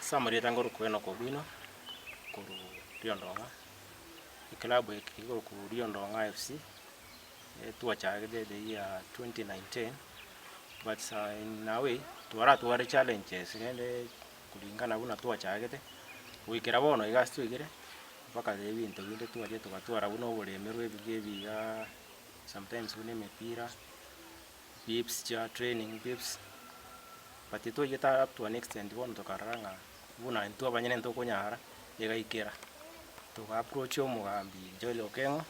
Ase amarieta ngorokwa Enock Owino, korwa Riondong'a, eclub eke ekorokwa Riondong'a FC, twachagete the year 2019, but in a way, twaratware challenges rende kulingana buna twachagete, goikera bono iga ase twaikire, mpaka ebinto binde twachire togatwara buna oboremerwa ebiga ebi igaa, sometimes buna emepira. Bibs chia training bibs, but twaigete up to an extent bono tokarora ng'a buna intwe abanyene ntokonyara, egaikera toga approach omogambi Joel Okeng'o,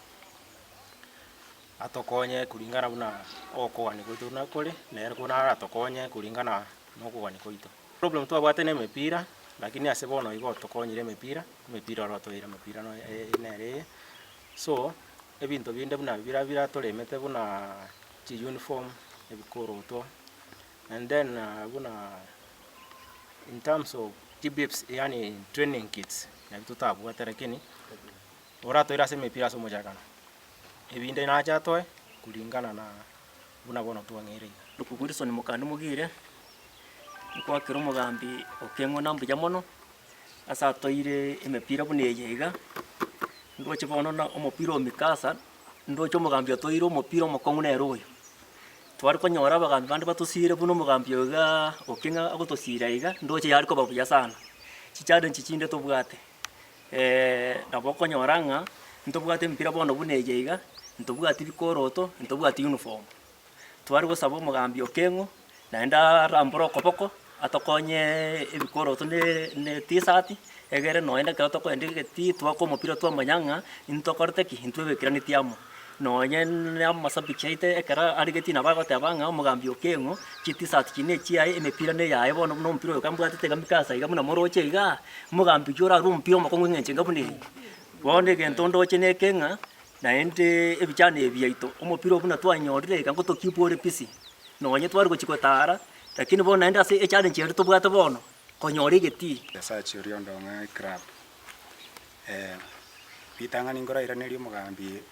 atokonye kulingana buna ogokogania gwaito buna kore, nere buna aratokonye kulingana na okogania kwaito. Problem twabwate na emepira, lakini ase bono igo otokonyire emepira, emepira oro otoire emepira nere eye, so ebinto binde buna biria biratoremete buna chiuniform, ebikoroto, and then buna in terms of chibibs yaani training kits nabio totabwate lakini oratoire ase emepira ase omochakano, ebinde nache atoe kulingana na buna bono twang'eire iga. Ndugu Wilson Mokande Mogire, nkwakera omogambi Okeng'o na mbuya mono, ase atoeire emepira buna eye iga, ndoche bono na omopira o Mikasa. Ndoche omogambi otoire omopira omokong'u nere oyo. Tware konyora abagambi bande batosiire buna omogambi oyo igaa Okeng'a agotosiira iga, ndoche yare koba buya sana. Chichallenge chinde tobwate, nabo okonyora ng'a ntobwate emipira bono buna eye iga, ntobwati bikoroto, ntobwati uniform. Tware gosaba omogambi Okeng'o, naende arambore okoboko, atokonyeee ebikoroto ne ne etisati, egere nonye ekero tokoenda egetii twaka omopira twamanya ng'a ntokorete ki, ntwebekeraneti amo. Nonye na amashabiki aito ekero are getii nabo agoteba ng'a omogambi Okeng'o, chitisati chii na echiaye, emepira na eyaye bono buna omopira oyo kambwatete iga mikasa iga buna moroche igaa, omogambi oywo orarwe omopira omokong'u eng'encho enga buna eye. Bono egento ndoche neke ng'a. Naende ebichano ebi biaito, omopira oo buna twanyorire iga ngotokeep ore busy, nonye tware gochia gotara, lakini bono naende ase echallenge ere tobwate bono, konyora egetii. Nyasache oria onde ong'e eclub, ritang'ani nkorairanerie omogambi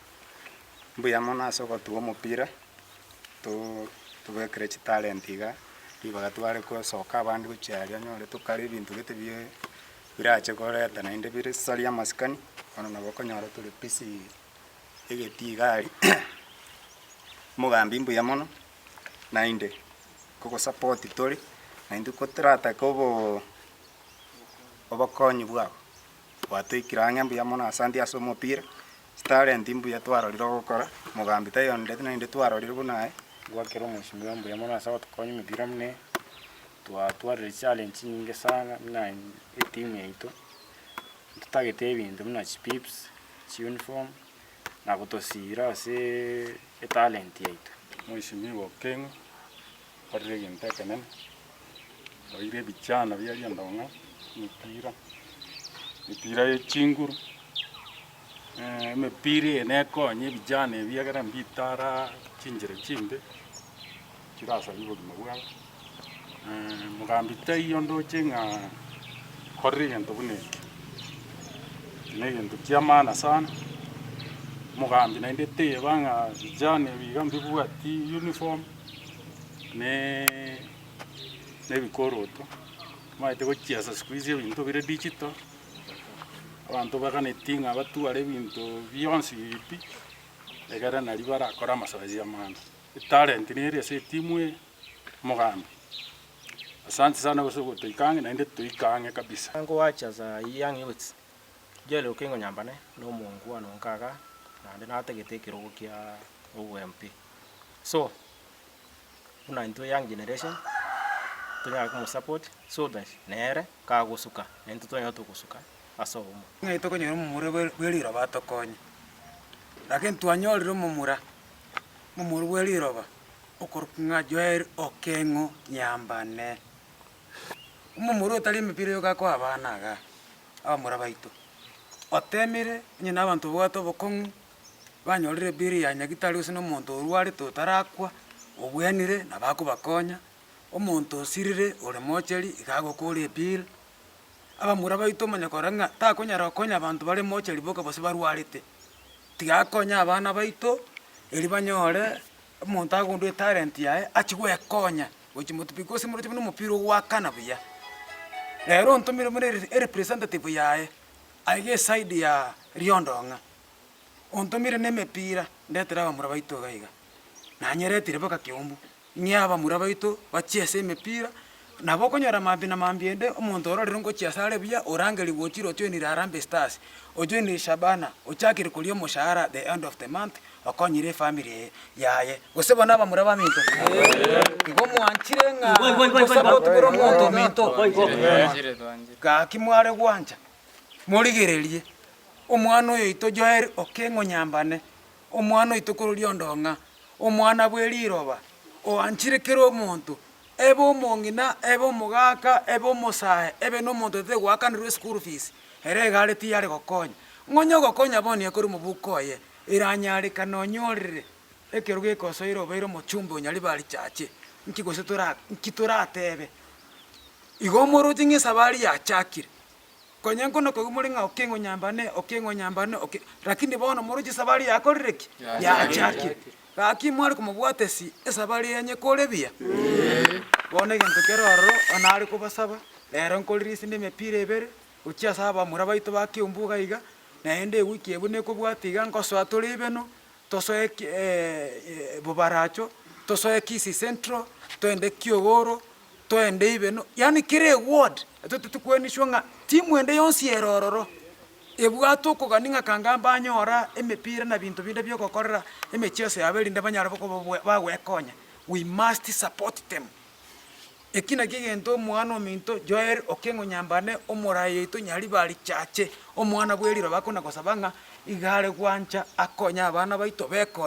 mbuya mono ase ogotuga omopira, to- tobekere chitalent iga, ribaga tware gosoka abande gochia aria onyore tokare ebinto gete bie birache koreta naende bire saria amasikani, bono nabo okonyora tore busy egetii iga aria, omogambi mbuya mono, naende kogosapoti tore, naintwe ko toratake oboo obokonyi bwabo, gwatoikire ang'e mbuya mono asanti ase omopira, chitalent mbuya twarorire ogokora, mogambi taiyo onde naende twarorire buna aye. Gwakera omweshimiwa mbuya mono ase ogotokonya emepira buna eye. Twatwarire chichallenge chinyinge sana buna etimu yaito, ntotagete ebinto buna chipips, chiuniform, na gotosira ase etalent yaito. Mheshimiwa Okeng'o okorire egento ekenene, oire ebichana bia riondong'a, emepira, emepira ye chinguru, emepira eye nekonye ebichana ebi egere mbitara chinchera chimbe. Chirasarie obogima bwabo, mogambi taiyo ndoche ng'a korire egento buna eke, eki na egento kia maana sana, omogambi naende teba ng'a vijana ebi iga mbibwati uniform, na ebikoroto, omanyete gochiesa siku hizi ebinto bire digital, abanto baganeti ng'a batware ebinto bionsi pi, egere naria barakore amasoesi amang'ana. Etalenti nere ase etimu eye, omogambi. Asante sana gose ogotoika ang'e naende toike ang'e kabisa. Ngoacha za young youths, Joel Okengo Nyambane na omongwana onka igaa naende natagete ekerogo kia obo MP. So, buna intwe young generation, tonyare komosupport so that nere kagosuka naintwe tonyare togosuka ase obomo. Ng'ai tokonyora omomura bwe riroba atokonye, lakini twanyorire omomura. Momura bwe riroba okorokwa ng'a Joel Okeng'o Nyambane. Omomura otari emepira yoka akoa abana igaa, abamura baito. Otemire onye na abanto babwate obokong'u, banyorire ebill ya nyagitari gose na omonto orwarete otarakwa, obwenire nabo akobakonya, omonto osirire ore mochari iga agokora ebill, abamura baito omanye korora ng'a takonyara gokonya abanto bare mochari boka gose barwarete. Tiga akonye abana baito, erio banyore omonto agondwe etalent yaye achie gwekonya gochia motwe because moroche buna omopira ogoakana buya. Rero ontomire buna ere erepresentative yaye, aiga eside ya Riondong'a, ontomire na emepira ndetere abamura baito iga iga. Nanyeretire mpaka Kiumbu, ng'ee abamura baito bachiese emepira, nabo okonyora mambia na mambia ende, omonto ororire ngochiesa are buya, orangerigwe ochire ojoinire Harambee Stars, ojoinire Shabana, ochakire koria omoshahara the end of the month, okonyire efamiri eye yaye. Gose bono abamura baminto, igo mwanchire ng'a ngosapoti bore omonto ominto? Gaki mware gwancha, morigererie, omwana oyo oito Joel Okeng'o Nyambane, omwana oito korwa Riondong'a, omwana bwe riroba, oanchire kera omonto, ebe omong'ina, ebe omogaka, ebe omosae, ebe na omonto otete goakanerwa eschool fees, ere iga are tiyare gokonya. Ng'onye ogokonya bono ekore omobuko oye, eranyarekane onyorere ekero gekosoire obeire omochumbe o Nyaribari Church, nki gose tora nki toratebe? Igo omoroche ng'a esabari yachakire, konya nkono koigwa more ng'a okeng'o nyambane okeng'o nyambane oke lakini bono moroche esabari yakorire ki? Yachakire. Gaki mware komobwatesi esabari enye kore buya? Bono egento kere ororo, nare kobasaba, rero nkoririsi na emepira ebere, gochia ase abamura baito ba Kiumbu iga iga, naende ewiki eye buna ekobwatia iga nkosoa tore Ibeno, tosoe ki Bobaracho, tosoe Kisii Central, toende Kiogoro, toende Ibeno, yaani kera eward, intwe tokweniswa ng'a timu ende yonsi ere ororo, ebwate okogania ng'a kanga mbanyora emepira na binto binde bia ogokorera emechieso yabo erinde banyare koba bagwekonya, we must support them. Eki nakio egento omwana ominto Joel Okeng'o Nyambane, omoraai oito Nyaribari Chache, omwana bwe riroba akona gosaba ng'a iga are gwancha akonye abana baito bekonye.